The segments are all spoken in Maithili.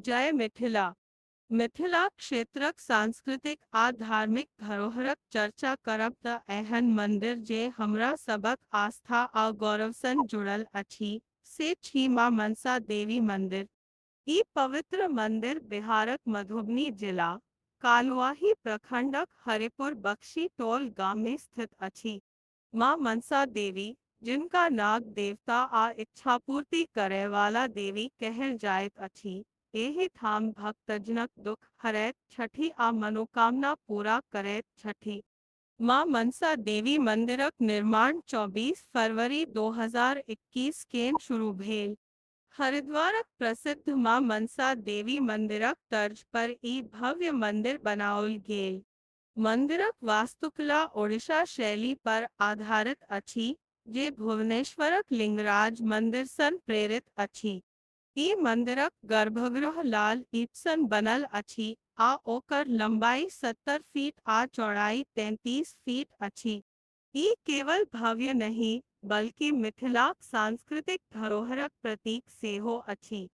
जय मिथिला। मिथिला क्षेत्रक सांस्कृतिक आ धार्मिक धरोहरक चर्चा करब त एहन मंदिर जे हमरा सबक आस्था आ गौरवसँ जुड़ल अछि, से छी मां मनसा देवी मंदिर। ई पवित्र मंदिर बिहारक मधुबनी जिला, कालुआही प्रखंडक हरिपुर बख्शी टोल गाम में स्थित अछि। मां मनसा देवी, जिनका नाग देवता आ इच्छापूर्ति करय वाला देवी कहल जाइत अछि, एहि ठाम भक्तजनक दुख हरैत छथि आ मनोकामना पूरा करैत छथि। मां मनसा देवी मंदिरक निर्माण 24 फरवरी 2021 के शुरू भेल। हरिद्वारक प्रसिद्ध मां मनसा देवी मंदिरक तर्ज पर ई भव्य मंदिर बनाओल गेल। मंदिरक वास्तुकला ओडिशा शैली पर आधारित अछि, जे भुवनेश्वरक लिंगराज मंदिरसँ प्रेरित अछि। ई मंदिरक गर्भगृह लाल ईंटसँ बनल अछि आ ओकर लंबाई 70 फीट आ चौड़ाई 33 फीट अछि। ई केवल भव्य नहि, बल्कि मिथिलाक सांस्कृतिक धरोहरक प्रतीक सेहो अछि।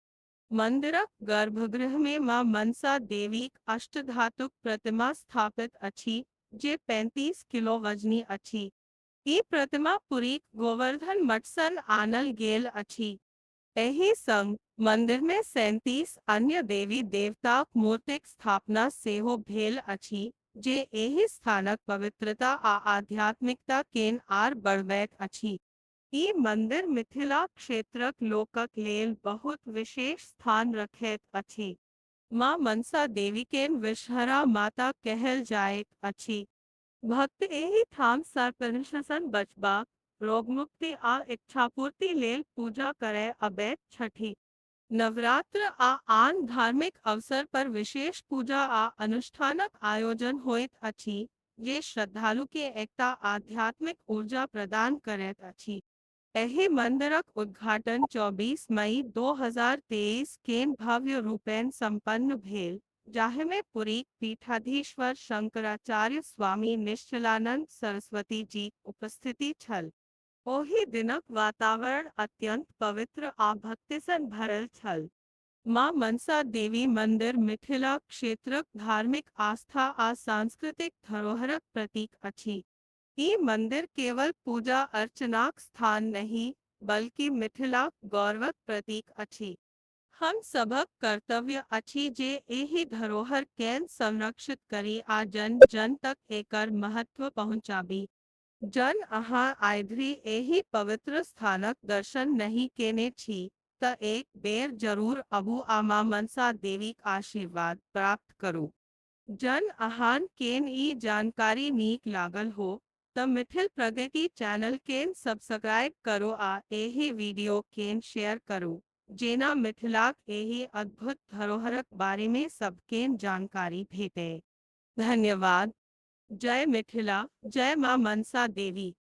मंदिरक गर्भगृह में मां मनसा देवीक अष्टधातुक प्रतिमा स्थापित अछि, जे 35 किलो वजनी अछि। ई प्रतिमा पुरीक गोवर्धन मठसँ आनल गेल अछि। एहि संग मंदिर में 37 अन्य देवी देवताक मूर्तिक स्थापना सेहो भेल अछि, जे एहि स्थानक पवित्रता आ आध्यात्मिकता केन आर बढ़बैत अछि। ई मंदिर मिथिला क्षेत्रक लोकक लेल बहुत विशेष स्थान रखैत अछि। मां मनसा देवी के विषहरा माता कहल जाइत अछि। भक्त एहि ठाम सर्पदंशसँ बचबाक, रोगमुक्ति आ इच्छापूर्ति लेल पूजा करय अबैत छथि। नवरात्र आ आन धार्मिक अवसर पर विशेष पूजा आ अनुष्ठानक आयोजन होइत अछि, जे श्रद्धालु के एकटा आध्यात्मिक ऊर्जा प्रदान करैत अछि। एहि मंदिरक उद्घाटन 24 मई 2023 के भव्य रूपेण संपन्न भेल, जाहिमे पुरी पीठाधीश्वर शंकराचार्य स्वामी निश्चलानंद सरस्वती जी उपस्थिति छल। ओहि दिनक वातावरण अत्यंत पवित्र आ भक्तिसँ भरल छल। मां मनसा देवी मंदिर मिथिला क्षेत्रक धार्मिक आस्था आ सांस्कृतिक धरोहरक प्रतीक अछि। ई मंदिर केवल पूजा अर्चनाक स्थान नहि, बल्कि मिथिलाक गौरवक प्रतीक अछि। हम सभक कर्तव्य अछि जे एहि धरोहर केँ संरक्षित करी आ जन जन तक एकर महत्व पहुँचाबी। जन अहाँ आइधरि एहि पवित्र स्थानक दर्शन नहि केने छी, त एक बेर जरूर अबू आ मां मनसा देवीक आशीर्वाद प्राप्त करू। जन अहान केन ई जानकारी नीक लागल हो, त मिथिल प्रगति चैनल केन सब्सक्राइब करू आ एहि वीडियो केन शेयर करू, जेना मिथिलाक एहि अद्भुत धरोहरक बारे में सबकेन जानकारी भेटे। धन्यवाद। जय मिथिला, जय मां मनसा देवी।